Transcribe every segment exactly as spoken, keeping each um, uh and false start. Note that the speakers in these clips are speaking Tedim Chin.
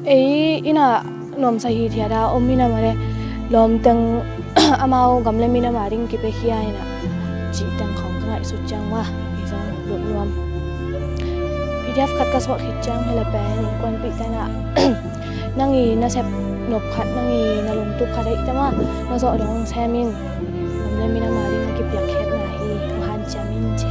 Ei inn ah nuamsa hithiat a om in a mah le lawmteng amau gam le minam a ding kipiakhia in a cih teng khawng ka ngaihsut ciang mah ei zong lut nuam. P D F khat ka suah khit ciang hi le pen innkuanpihte in a nang i nasep nop khat, nang i na lungtup khat ahih teh mah na zawh dong sem in, gam le minam a ding na kipiakkhiatna hi hong hanciam in ci.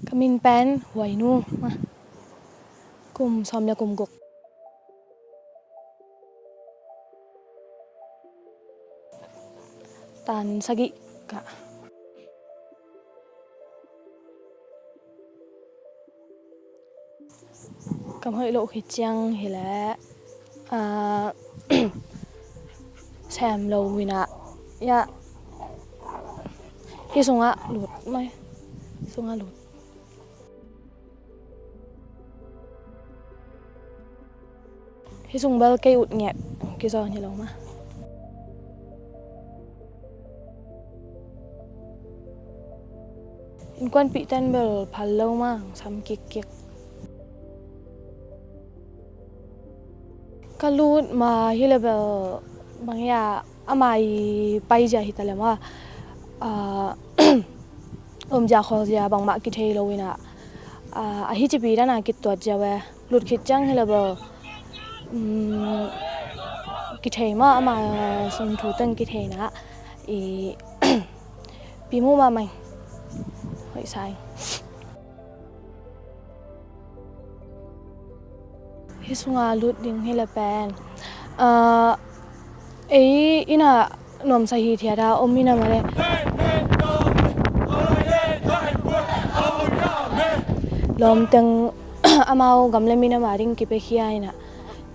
Ka min pen Huainu, kum sawm le kum guk. Tan sagih kah. Kam hoih loh khit ciang hi leh, aa, sem lo in a, ya, hih sungah lut mai, sungah lut. Hih sung bel kei ut ngek kizawn hi lo mah. Innkuanpihte in bel phal lo mah, sam kikkik. Ka lut ma hi le bel bang hiam, ama i paizia hi ta le mah, aa, omzia khawlzia bangmah kithei lo in a, aa, a hi cipi dan a kituat zia ve. Lut khit ciang hi le bel, um, kithei mah, ama sung thu teng kithei in a, i pi muh mahmah ing. Hoih sa ing. Hih sunga lut ding hi le pen, aa, ei inn ah nuamsa hithiat a om in a mah le lawmteng amau gam le minam a ding kipiakhia in a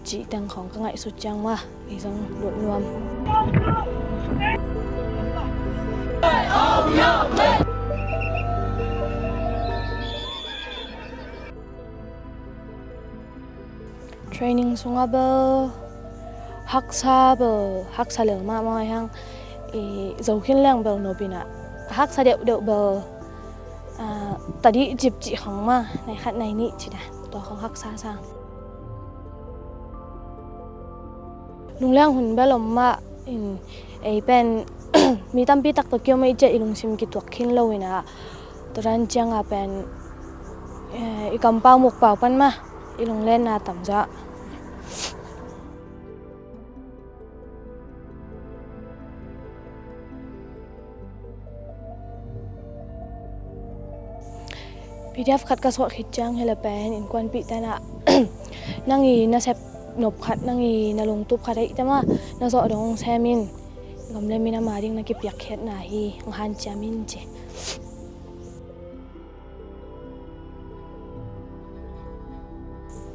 cih teng khawng ka ngaihsut ciang mah ei zong lut nuam. Training sungah bel haksa bel, haksa lel mahmah hiang, i zo khin leng bel nop in a, haksa deuhdeuh bel, aa, tadih cip cih khawng mah, nai khat nai nih cih dah, tua khawng haksa sang. Lungleng hun bel om mah in, ei pen mi tampi tak tawh kiom ahih ciang i lungsim kituak khin lo in a, tua dan ciang a pen, eh, i kampau mukpau pan mah i lunglenna tam zaw. P D F khat ka suah khit ciang hi le pen innkuanpihte in a nang i nasep nop khat, nang i na lungtup khat ahih teh mah na zawh dong sem in, gam le minam a ding na kipiakkhiatna hi hong hanciam in ci.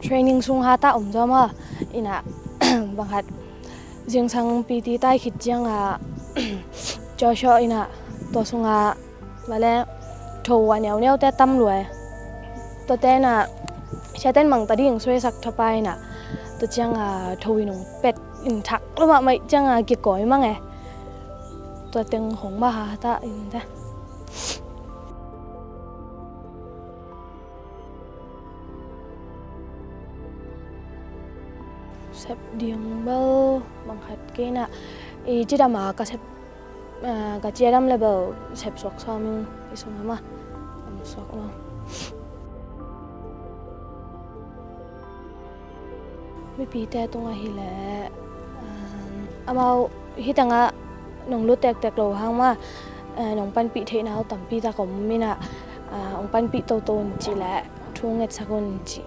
Training sung hatah om zaw mah in a, bang khat zingsang P T tai khit ciang a Joshua in a, tua sungah vale tho a neuneute tam lua e. Tuate in a siate in mang ta ding suaisak thapa in a, tua ciang a tho in hong pet in thak lua mahmah ciang a kikawi mang e. Tua teng khawng mah hatah in ta. Sep ding bel bang khat kei in a, i cidam a ka sep, aa, ka cidam le bel sep suak sawm ing, i sungah mah. Am suak lo. Mipite tungah hi leh, aa, amau hih tengah nong lut tektek lo hang mah, aa, nong panpih theihna uh tampi tak om in a, aa, hong panpih toto un cih leh thu ngetsak un cih.